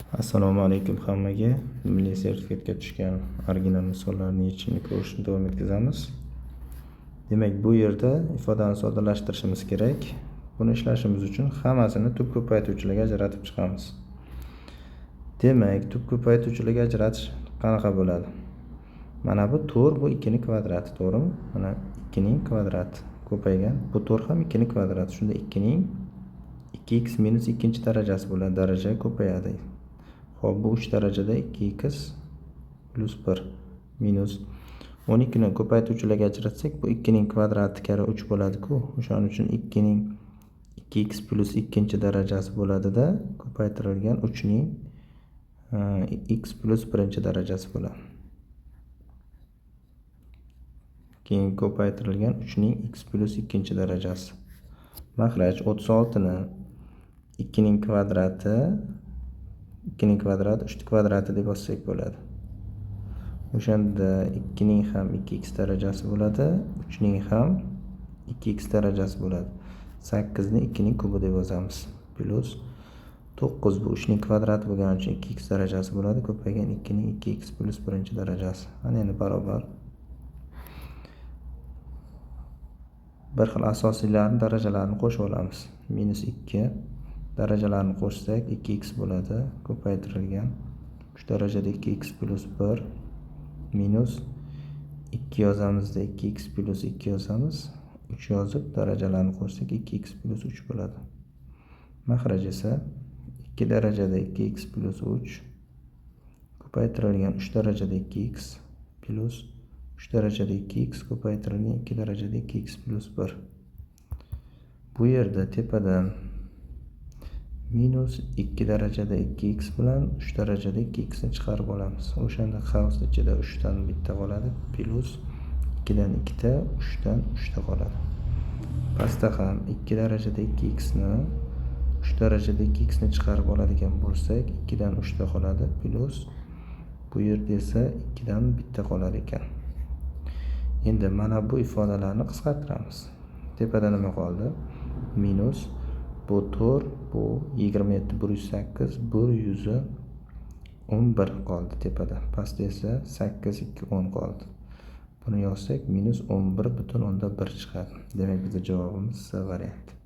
Assalomu alaykum hammaga. Milliy sertifikatga tushgan original misollarni yechimini ko'rishni davom etkazamiz. Demak, bu yerda ifodani soddalashtirishimiz kerak. Buni ishlashimiz uchun hammasini tub ko'paytuvchilarga ajratib chiqamiz. Demak, tub ko'paytuvchilarga ajratish qanaqa bo'ladi? Mana bu 4, bu 2 ning kvadrati, to'g'rimi? Mana 2 ning kvadrati ko'paygan. Bu 4 ham 2 ning kvadrati. Shunda 2 ning 2x minus 2 darajasi bo'ladi. Daraja ko'payadi. Xo'p, bu 3 darajada 2x plus 1 minus 12 ni ko'paytuvchilarga ajratsak, bu 2 ning kvadrati karra 3 bo'ladi-ku. O'shaning uchun 2 ning 2x plus 2 darajasi bo'ladida, ko'paytirilgan 3 ning x plus 1 darajasi bo'ladi. Keyin ko'paytirilgan 3 ning x plus 2 darajasi. Mahraj 36 ni 2 ning kvadrati 2 ning kvadrati 3 kvadrati deb yozsak bo'ladi. O'shanda 2 ning ham 2x darajasi bo'ladi, 3 ning ham 2x darajasi bo'ladi. 8 ni 2 ning kubi deb yozamiz. Plus 9 bu 3 ning kvadrati bo'lgani uchun 2x darajasi bo'ladi, ko'paygan 2 ning 2x plus 1 darajasi. Ana endi barobar. Bir xil asosiylarni darajalarini qo'shib olamiz. Minus 2 darajalarini qo'shsak 2x bo'ladi, ko'paytirilgan 3 darajada 2x plus 1 minus 2 yozamizda 2x plus 2 yozamiz. 3 yozib darajalarni qo'shsak 2x plus 3 bo'ladi. Mahraj esa 2 darajada 2x plus 3 ko'paytirilgan 3 darajada 2x plus 3 darajada 2x ko'paytirilgan 2 darajada 2x plus 1. Bu yerda tepadan minus 2 darajada 2x bilan 3 darajada 2x ni chiqarib olamiz. O'shanda qavs ichida 3 dan bitta qoladi, plus 2 dan 2 ta, 3 dan 3 ta qoladi. Pastda ham 2 darajada 2x ni 3 darajada 2x ni chiqarib oladigan bo'lsak, 2 dan 3 ta qoladi, plus bu yerda esa 2 dan bitta qolar ekan. Endi mana bu ifodalarni qisqartiramiz. Tepada nima qoldi? Minus bu 4, bu 27, 108, 111 qoldi tepada. Pastda esa 8, 2, 10 qoldi. Buni yozsak minus 11,1 chiqadi. Demak, bizning javobimiz C varianti.